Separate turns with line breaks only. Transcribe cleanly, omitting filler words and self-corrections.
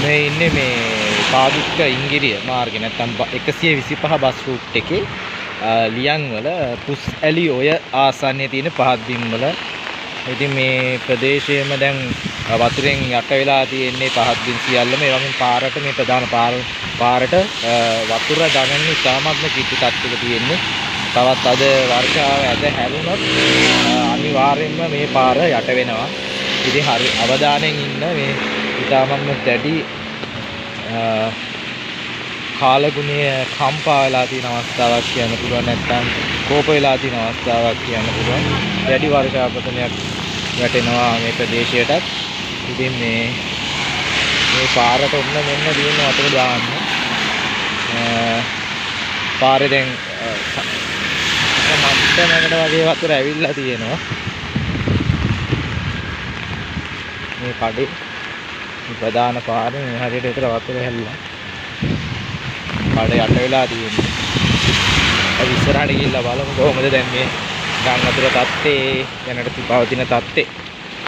මේ ඉන්නේ මේ පාදුක්ක ඉංගිරිය මාර්ගේ නැත්තම් 125 බස් රූට් එකේ ලියන්වල පුස් ඇලි ඔය ආසන්නයේ තියෙන පහත් බිම්වල. ඉතින් මේ ප්‍රදේශයේම දැන් වතුරෙන් යට වෙලා තියෙන්නේ පහත් බිම් සියල්ලම. ඒ වගේම පාරට මේ ප්‍රධාන පාරට වතුර ගණන් ඉතාමත්ම කිට්ටු තත්ත්වයක තියෙන්නේ. තවත් අද වර්ෂාව ඇද හැරුණොත් අනිවාර්යයෙන්ම මේ පාර යට වෙනවා. ඉතින් හරි අවධානයෙන් ඉන්න. මේ ඉතාමත්ම දැඩි කාලගුණය කම්පා වෙලා තියෙන අවස්ථාවක් කියන්න පුළුවන්, නැත්නම් කෝප වෙලා තියෙන අවස්ථාවක් කියන්න පුළුවන්. දැඩි වර්ෂාපතනයක් වැටෙනවා මේ ප්‍රදේශයටත්. ඉතින් මේ මේ පාරට ඔන්න මෙන්න තියෙන වතුර දාන්න. පාරේ දැන් එක මට්ටමකට වගේ වතුර ඇවිල්ලා තියෙනවා. මේ කඩේ මේ ප්‍රධාන පාරේ මේ හරියට විතර වතුර හැලිලා කඩ යට වෙලා තියෙන්නේ. අපි ඉස්සරහට ගිහිල්ලා බලමු කොහොමද දැන් මේ ගම් වතුර තත්ත්වේ දැනට පවතින තත්ත්වේ.